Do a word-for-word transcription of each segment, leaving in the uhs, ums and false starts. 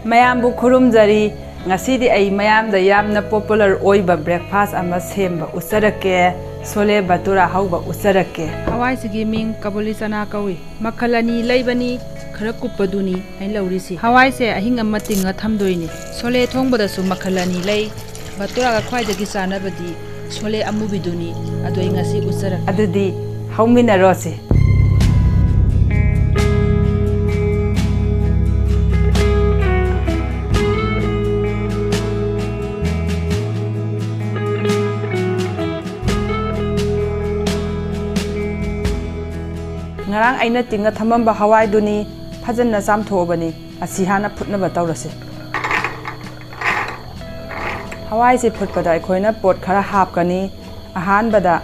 ꯃꯌꯥꯝꯕꯨ ꯈꯨꯔꯨꯝꯖꯔꯤ꯫ ꯉꯁꯤꯗꯤ ꯑꯩ ꯃꯌꯥꯝꯗ ꯌꯥꯝꯅ popular ꯑꯣꯏꯕ breakfast ꯑꯃ ꯁꯦꯝꯕ ꯎꯠꯆꯔꯛꯀꯦ꯫ ꯁꯣꯂꯦ ꯚꯇꯨꯔꯥ ꯍꯧꯕ ꯎꯠꯆꯔꯛꯀꯦ꯫ ꯍꯋꯥꯏꯁꯤꯒꯤ ꯃꯤꯡ ꯀꯕꯨꯂꯤ ꯆꯅꯥ ꯀꯧꯏ꯫ ꯃꯈꯜ ꯑꯅꯤ ꯂꯩꯕꯅꯤ, ꯈꯔ ꯀꯨꯞꯄꯗꯨꯅꯤ ꯑꯩꯅ ꯂꯧꯔꯤꯁꯤ꯫ ꯍꯋꯥꯏꯁꯦ ꯑꯍꯤꯡ ꯑꯃ ꯇꯤꯡꯉ ꯊꯝꯗꯣꯏꯅꯤ꯫ ꯁꯣꯂꯦ ꯊꯣꯡꯕꯗꯁꯨ ꯃꯈꯜ ꯑꯅꯤ ꯂꯩ꯫ ꯚꯇꯨꯔꯥꯒ ꯈ꯭ꯋꯥꯏꯗꯒꯤ ꯆꯥꯅꯕꯗꯤ ꯁꯣꯂꯦ ꯑꯃꯨꯕꯤꯗꯨꯅꯤ꯫ ꯑꯗꯨ ꯑꯩ ꯉꯁꯤ ꯎꯠꯆꯔꯛꯀꯦ꯫ ꯑꯗꯨꯗꯤ ꯍꯧꯃꯤꯟꯅꯔꯣꯁꯤ꯫ ꯉꯔꯥꯡ ꯑꯩꯅ ꯇꯤꯡꯉ ꯊꯝꯃꯝꯕ ꯍꯋꯥꯏꯗꯨꯅꯤ꯫ ꯐꯖꯅ ꯆꯥꯝꯊꯣꯛꯑꯕꯅꯤ꯫ ꯑꯁꯤ ꯍꯥꯟꯅ ꯐꯨꯠꯅꯕ ꯇꯧꯔꯁꯤ꯫ ꯍꯋꯥꯏꯁꯤ ꯐꯨꯠꯄꯗ ꯑꯩꯈꯣꯏꯅ ꯄꯣꯠ ꯈꯔ ꯍꯥꯞꯀꯅꯤ꯫ ꯑꯍꯥꯟꯕꯗ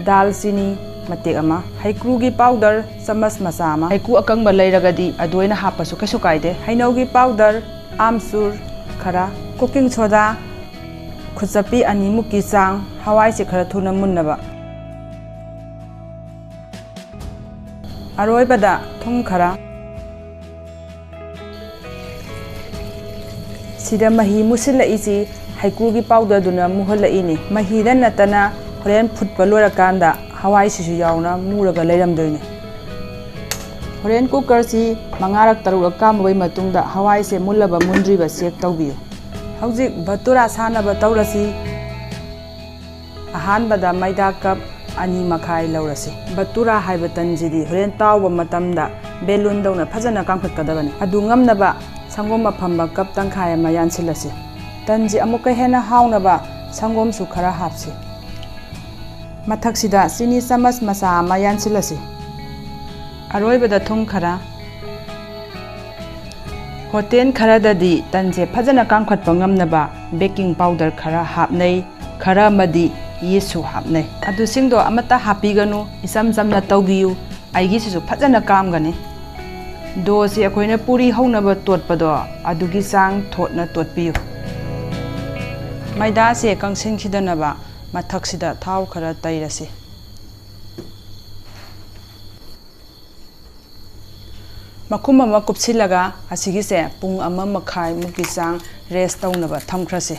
ꯗꯥꯜꯆꯤꯅꯤ ꯃꯇꯦꯛ ꯑꯃ, ꯍꯩꯀ꯭ꯔꯨꯒꯤ powder ꯆꯃꯁ ꯃꯆꯥ ꯑꯃ, ꯍꯩꯀ꯭ꯔꯨ ꯑꯀꯪꯕ ꯂꯩꯔꯒꯗꯤ ꯑꯗꯨ ꯑꯣꯏꯅ ꯍꯥꯞꯄꯁꯨ ꯀꯩꯁꯨ ꯀꯥꯏꯗꯦ, ꯍꯩꯅꯧꯒꯤ powder, ꯑꯥꯝꯆꯨꯔ ꯈꯔ, cooking soda ꯈꯨꯠꯆꯞꯄꯤ ꯑꯅꯤꯃꯨꯛꯀꯤ ꯆꯥꯡ, ꯍꯋꯥꯏꯁꯤ ꯈꯔ ꯊꯨꯅ ꯃꯨꯟꯅꯕ꯫ ꯑꯔꯣꯏꯕꯗ ꯊꯨꯝ ꯈꯔ꯫ ꯁꯤꯗ ꯃꯍꯤ ꯃꯨꯁꯤꯜꯂꯛꯏꯁꯤ ꯍꯩꯀ꯭ꯔꯨꯒꯤ powderꯗꯨꯅ ꯃꯨꯍꯜꯂꯛꯏꯅꯤ꯫ ꯃꯍꯤꯗ ꯅꯠꯇꯅ ꯍꯣꯔꯦꯟ ꯐꯨꯠꯄ ꯂꯣꯏꯔꯀꯥꯟꯗ ꯍꯋꯥꯏꯁꯤꯁꯨ ꯌꯥꯎꯅ ꯃꯨꯔꯒ ꯂꯩꯔꯝꯗꯣꯏꯅꯤ꯫ ꯍꯣꯔꯦꯟ cookerꯁꯤ ꯃꯉꯥꯔꯛ ꯇꯔꯨꯛꯂꯛ ꯀꯥꯝꯃꯕꯩ ꯃꯇꯨꯡꯗ ꯍꯋꯥꯏꯁꯦ ꯃꯨꯜꯂꯕ ꯃꯨꯟꯗ꯭ꯔꯤꯕ check ꯇꯧꯕꯤꯌꯨ꯫ ꯍꯧꯖꯤꯛ ꯚꯇꯨꯔꯥ ꯁꯥꯅꯕ ꯇꯧꯔꯁꯤ꯫ ꯑꯍꯥꯟꯕꯗ ꯃꯩꯗꯥ cup ꯑꯅꯤ ꯃꯈꯥꯏ ꯂꯧꯔꯁꯤ꯫ ꯚꯇꯨꯔꯥ ꯍꯥꯏꯕ ꯇꯟꯁꯤꯗꯤ ꯍꯣꯔꯦꯟ ꯇꯥꯎꯕ ꯃꯇꯝꯗ balloonꯗꯧꯅ ꯐꯖꯅ ꯀꯥꯝꯈꯠꯀꯗꯕꯅꯤ꯫ ꯑꯗꯨ ꯉꯝꯅꯕ ꯁꯪꯒꯣꯝ ꯑꯐꯝꯕ cup ꯇꯪꯈꯥꯏ ꯑꯃ ꯌꯥꯟꯁꯤꯜꯂꯁꯤ꯫ ꯇꯟꯁꯤ ꯑꯃꯨꯛꯀ ꯍꯦꯟꯅ ꯍꯥꯎꯅꯕ ꯁꯪꯒꯣꯝꯁꯨ ꯈꯔ ꯍꯥꯞꯁꯤ꯫ ꯃꯊꯛꯁꯤꯗ ꯆꯤꯅꯤ ꯆꯃꯁ ꯃꯆꯥ ꯑꯃ ꯌꯥꯟꯁꯤꯜꯂꯁꯤ꯫ ꯑꯔꯣꯏꯕꯗ ꯊꯨꯝ ꯈꯔ꯫ ꯍꯣꯇꯦꯜ ꯈꯔꯗꯗꯤ ꯇꯟꯁꯦ ꯐꯖꯅ ꯀꯥꯝꯈꯠꯄ ꯉꯝꯅꯕ baking powder ꯈꯔ ꯍꯥꯞꯅꯩ, ꯈꯔ ꯑꯃꯗꯤ yeastꯁꯨ ꯍꯥꯞꯅꯩ꯫ ꯑꯗꯨꯁꯤꯡꯗꯣ ꯑꯃꯠꯇ ꯍꯥꯞꯄꯤꯒꯅꯨ, ꯏꯆꯝ ꯆꯝꯅ ꯇꯧꯕꯤꯌꯨ꯫ ꯑꯩꯒꯤꯁꯤꯁꯨ ꯐꯖꯅ ꯀꯥꯝꯒꯅꯤ꯫ Doughꯁꯤ ꯑꯩꯈꯣꯏꯅ ꯄꯨꯔꯤ ꯍꯧꯅꯕ ꯇꯣꯠꯄꯗꯣ ꯑꯗꯨꯒꯤ ꯆꯥꯡ ꯊꯣꯠꯅ ꯇꯣꯠꯄꯤꯌꯨ꯫ ꯃꯩꯗꯥꯁꯦ ꯀꯪꯁꯤꯟꯈꯤꯗꯅꯕ ꯃꯊꯛꯁꯤꯗ ꯊꯥꯎ ꯈꯔ ꯇꯩꯔꯁꯤ꯫ ꯃꯈꯨꯝ ꯑꯃ ꯀꯨꯞꯁꯤꯜꯂꯒ ꯑꯁꯤꯒꯤꯁꯦ ꯄꯨꯡ ꯑꯃ ꯃꯈꯥꯏꯃꯨꯛꯀꯤ ꯆꯥꯡ rest ꯇꯧꯅꯕ ꯊꯝꯈ꯭ꯔꯁꯤ꯫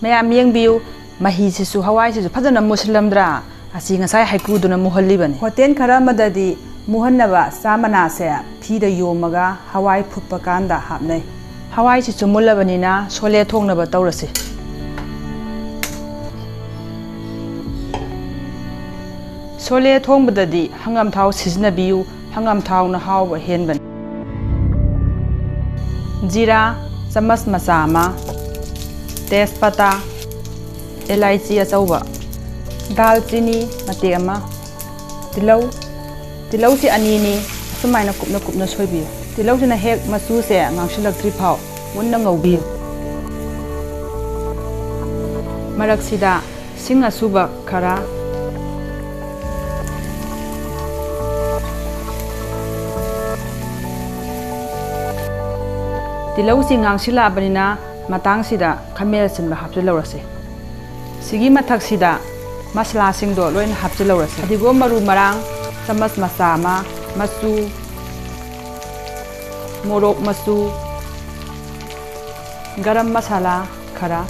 ꯃꯌꯥꯝ ꯌꯦꯡꯕꯤꯌꯨ, ꯃꯍꯤꯁꯤꯁꯨ, ꯍꯋꯥꯏꯁꯤꯁꯨ ꯐꯖꯅ ꯃꯨꯁꯤꯜꯂꯝꯗ꯭ꯔꯥ? ꯑꯁꯤ ꯉꯁꯥꯏ ꯍꯩꯀ꯭ꯔꯨꯗꯨꯅ ꯃꯨꯍꯜꯂꯤꯕꯅꯤ꯫ ꯍꯣꯇꯦꯜ ꯈꯔ ꯑꯃꯗꯗꯤ ꯃꯨꯍꯟꯅꯕ ꯆꯥ ꯃꯅꯥꯁꯦ ꯐꯤꯗ ꯌꯣꯝꯃꯒ ꯍꯋꯥꯏ ꯐꯨꯠꯄ ꯀꯥꯟꯗ ꯍꯥꯞꯅꯩ꯫ ꯍꯋꯥꯏꯁꯤꯁꯨ ꯃꯨꯜꯂꯕꯅꯤꯅ ꯁꯣꯂꯦ ꯊꯣꯡꯅꯕ ꯇꯧꯔꯁꯤ꯫ ꯁꯣꯂꯦ ꯊꯣꯡꯕꯗꯗꯤ ꯍꯪꯒꯥꯝ ꯊꯥꯎ ꯁꯤꯖꯤꯟꯅꯕꯤꯌꯨ, ꯍꯪꯒꯥꯝ ꯊꯥꯎꯅ ꯍꯥꯎꯕ ꯍꯦꯟꯕꯅꯤ꯫ ꯖꯤꯔꯥ ꯆꯃꯁ ꯃꯆꯥ ꯑꯃ, ꯇꯦꯖꯄꯇꯥ, ꯑꯦꯂꯥꯏꯆꯤ ꯑꯆꯧꯕ, ꯗꯥꯜꯆꯤꯅꯤ ꯃꯇꯦꯛ ꯑꯃ, ꯇꯤꯜꯍꯧ, ꯇꯤꯜꯍꯧꯁꯤ ꯑꯅꯤꯅꯤ, ꯑꯁꯨꯃꯥꯏꯅ ꯀꯨꯞꯅ ꯀꯨꯞꯅ ꯁꯣꯏꯕꯤꯌꯨ꯫ ꯇꯤꯜꯍꯧꯁꯤꯅ ꯍꯦꯛ ꯃꯆꯨꯁꯦ ꯉꯥꯡꯁꯤꯜꯂꯛꯇ꯭ꯔꯤ ꯐꯥꯎ ꯃꯨꯟꯅ ꯉꯧꯕꯤꯌꯨ꯫ ꯃꯔꯛꯁꯤꯗ ꯁꯤꯡ ꯑꯁꯨꯕ ꯈꯔ, ꯇꯤꯜꯍꯧꯁꯤ ꯉꯥꯡꯁꯤꯜꯂꯛꯑꯕꯅꯤꯅ ꯃꯇꯥꯡꯁꯤꯗ ꯈꯥꯃꯦꯟ ꯑꯁꯤꯟꯕ ꯍꯥꯞꯆꯤꯜꯂꯧꯔꯁꯤ꯫ ꯁꯤꯒꯤ ꯃꯊꯛꯁꯤꯗ ꯃꯁꯂꯥꯁꯤꯡꯗꯣ ꯂꯣꯏꯅ ꯍꯥꯞꯆꯤꯜꯂꯧꯔꯁꯤ꯫ ꯐꯗꯤꯒꯣꯝ ꯃꯔꯨ ꯃꯔꯥꯡ ꯆꯃꯁ ꯃꯆꯥ ꯑꯃ, ꯃꯆꯨ, ꯃꯣꯔꯣꯛ ꯃꯆꯨ, ꯒꯔꯝ ꯃꯁꯥꯂꯥ ꯈꯔ,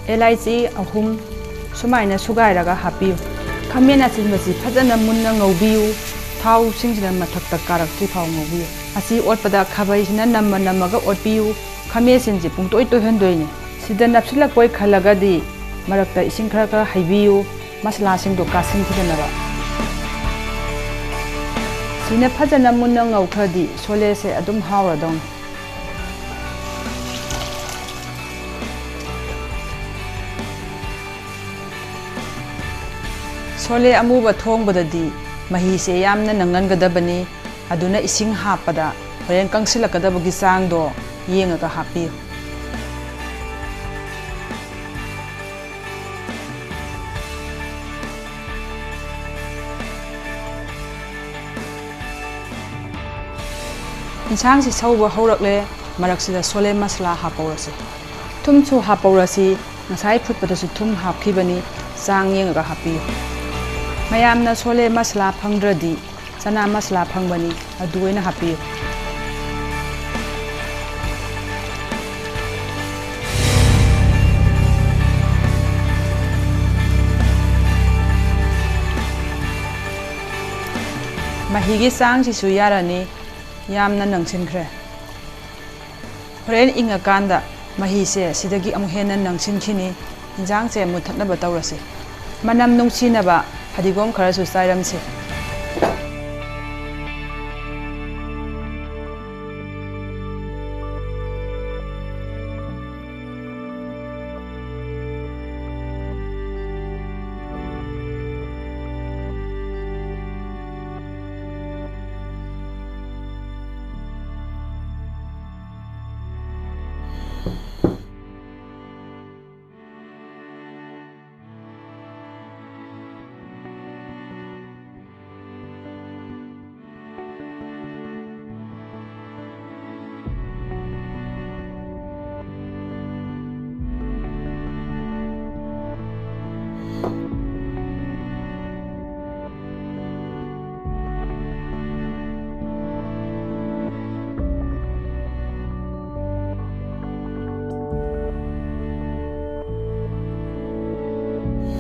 ꯑꯦꯂꯥꯏꯆꯤ ꯑꯍꯨꯝ ꯁꯨꯃꯥꯏꯅ ꯁꯨꯒꯥꯏꯔꯒ ꯍꯥꯞꯄꯤꯌꯨ꯫ ꯈꯥꯃꯦꯟ ꯑꯁꯤꯟꯕꯁꯤ ꯐꯖꯅ ꯃꯨꯟꯅ ꯉꯧꯕꯤꯌꯨ꯫ ꯊꯥꯎꯁꯤꯡꯁꯤꯅ ꯃꯊꯛꯇ ꯀꯥꯔꯛꯇ꯭ꯔꯤ ꯐꯥꯎ ꯉꯧꯕꯤꯌꯨ꯫ ꯑꯁꯤ ꯑꯣꯠꯄꯗ ꯈꯥꯕꯩꯁꯤꯅ ꯅꯝꯃ ꯅꯝꯃꯒ ꯑꯣꯠꯄꯤꯌꯨ꯫ ꯈꯥꯃꯦꯟ ꯑꯁꯤꯟꯁꯤ ꯄꯨꯡꯇꯣꯏ ꯇꯣꯏꯍꯟꯗꯣꯏꯅꯤ꯫ ꯁꯤꯗ ꯅꯞꯁꯤꯜꯂꯛꯄꯣꯏ ꯈꯜꯂꯒꯗꯤ ꯃꯔꯛꯇ ꯏꯁꯤꯡ ꯈꯔ ꯈꯔ ꯍꯩꯕꯤꯌꯨ, ꯃꯁꯂꯥꯁꯤꯡꯗꯣ ꯀꯥꯁꯤꯟꯈꯤꯗꯅꯕ꯫ ꯁꯤꯅ ꯐꯖꯅ ꯃꯨꯟꯅ ꯉꯧꯈ꯭ꯔꯗꯤ ꯁꯣꯂꯦꯁꯦ ꯑꯗꯨꯝ ꯍꯥꯎꯔꯗꯧꯅꯤ꯫ ꯁꯣꯂꯦ ꯑꯃꯨꯕ ꯊꯣꯡꯕꯗꯗꯤ ꯃꯍꯤꯁꯦ ꯌꯥꯝꯅ ꯅꯪꯍꯟꯒꯗꯕꯅꯤ, ꯑꯗꯨꯅ ꯏꯁꯤꯡ ꯍꯥꯞꯄꯗ ꯍꯣꯔꯦꯟ ꯀꯪꯁꯤꯜꯂꯛꯀꯗꯕꯒꯤ ꯆꯥꯡꯗꯣ ꯌꯦꯡꯉꯒ ꯍꯥꯞꯄꯤꯌꯨ꯫ ꯏꯟꯁꯥꯡꯁꯤ ꯁꯧꯕ ꯍꯧꯔꯛꯂꯦ, ꯃꯔꯛꯁꯤꯗ ꯁꯣꯂꯦ ꯃꯁꯂꯥ ꯍꯥꯞꯄꯧꯔꯁꯤ꯫ ꯊꯨꯝꯁꯨ ꯍꯥꯞꯄꯧꯔꯁꯤ, ꯉꯁꯥꯏ ꯐꯨꯠꯄꯗꯁꯨ ꯊꯨꯝ ꯍꯥꯞꯈꯤꯕꯅꯤ꯫ ꯆꯥꯡ ꯌꯦꯡꯉꯒ ꯍꯥꯞꯄꯤꯌꯨ꯫ ꯃꯌꯥꯝꯅ ꯁꯣꯂꯦ ꯃꯁꯂꯥ ꯐꯪꯗ꯭ꯔꯗꯤ ꯆꯅꯥ ꯃꯁꯂꯥ ꯐꯪꯕꯅꯤ, ꯑꯗꯨ ꯑꯣꯏꯅ ꯍꯥꯞꯄꯤꯌꯨ꯫ ꯃꯍꯤꯒꯤ ꯆꯥꯡꯁꯤꯁꯨ ꯌꯥꯔꯅꯤ, ꯌꯥꯝꯅ ꯅꯪꯁꯤꯟꯈ꯭ꯔꯦ꯫ ꯍꯣꯔꯦꯟ ꯏꯪꯉꯀꯥꯟꯗ ꯃꯍꯤꯁꯦ ꯁꯤꯗꯒꯤ ꯑꯃꯨꯛ ꯍꯦꯟꯅ ꯅꯪꯁꯤꯟꯈꯤꯅꯤ꯫ ꯏꯟꯖꯥꯡꯁꯦ ꯃꯨꯊꯠꯅꯕ ꯇꯧꯔꯁꯤ꯫ ꯃꯅꯝ ꯅꯨꯡꯁꯤꯅꯕ ꯐꯗꯤꯒꯣꯝ ꯈꯔꯁꯨ ꯆꯥꯏꯔꯝꯁꯤ꯫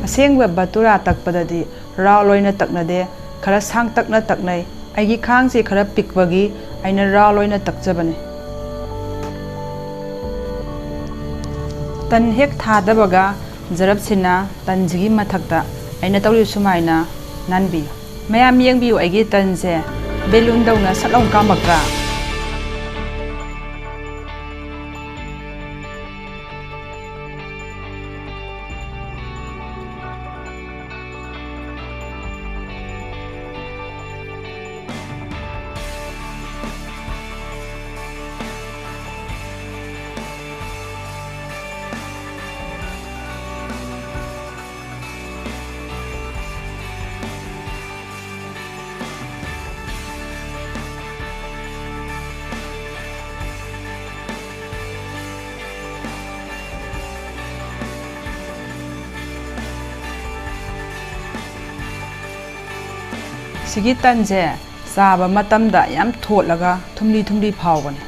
ꯑꯁꯦꯡꯕ ꯕꯇꯨꯔꯥ ꯇꯛꯄꯗꯗꯤ ꯔꯥꯎꯜ ꯑꯣꯏꯅ ꯇꯛꯅꯗꯦ, ꯈꯔ ꯁꯥꯡꯇꯛꯅ ꯇꯛꯅꯩ꯫ ꯑꯩꯒꯤ ꯈꯥꯡꯁꯤ ꯈꯔ ꯄꯤꯛꯄꯒꯤ ꯑꯩꯅ ꯔꯥꯎꯜ ꯑꯣꯏꯅ ꯇꯛꯆꯕꯅꯤ꯫ ꯇꯟ ꯍꯦꯛ ꯊꯥꯗꯕꯒ ꯖꯔꯞꯁꯤꯅ ꯇꯟꯁꯤꯒꯤ ꯃꯊꯛꯇ ꯑꯩꯅ ꯇꯧꯔꯤ ꯁꯨꯃꯥꯏꯅ ꯅꯥꯟꯕꯤꯌꯨ꯫ ꯃꯌꯥꯝ ꯌꯦꯡꯕꯤꯌꯨ, ꯑꯩꯒꯤ ꯇꯟꯁꯦ ꯕꯦꯂꯨꯟꯗꯧꯅ ꯁꯠ ꯂꯥꯎ ꯀꯥꯝꯃꯛꯇ꯭ꯔꯥ? ꯁꯤꯒꯤ ꯇꯟꯁꯦ ꯆꯥꯕ ꯃꯇꯝꯗ ꯌꯥꯝ ꯊꯣꯠꯂꯒ ꯊꯨꯝꯂꯤ ꯊꯨꯝꯂꯤ ꯐꯥꯎꯕꯅꯦ꯫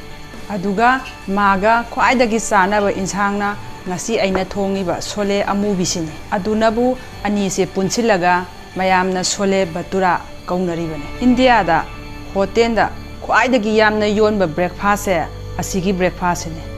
ꯑꯗꯨꯒ ꯃꯥꯒ ꯈ꯭ꯋꯥꯏꯗꯒꯤ ꯆꯥꯅꯕ ꯏꯟꯁꯥꯡꯅ ꯉꯁꯤ ꯑꯩꯅ ꯊꯣꯡꯉꯤꯕ ꯁꯣꯂꯦ ꯑꯃꯨꯕꯤꯁꯤꯅꯤ꯫ ꯑꯗꯨꯅꯕꯨ ꯑꯅꯤꯁꯦ ꯄꯨꯟꯁꯤꯜꯂꯒ ꯃꯌꯥꯝꯅ ꯁꯣꯂꯦ ꯚꯇꯨꯔꯥ ꯀꯧꯅꯔꯤꯕꯅꯤ꯫ ꯏꯟꯗꯤꯌꯥꯗ ꯍꯣꯇꯦꯜꯗ ꯈ꯭ꯋꯥꯏꯗꯒꯤ ꯌꯥꯝꯅ ꯌꯣꯟꯕ ꯕ꯭ꯔꯦꯛꯐꯥꯁꯁꯦ ꯑꯁꯤꯒꯤ ꯕ꯭ꯔꯦꯛꯐꯥꯁꯁꯤꯅꯤ꯫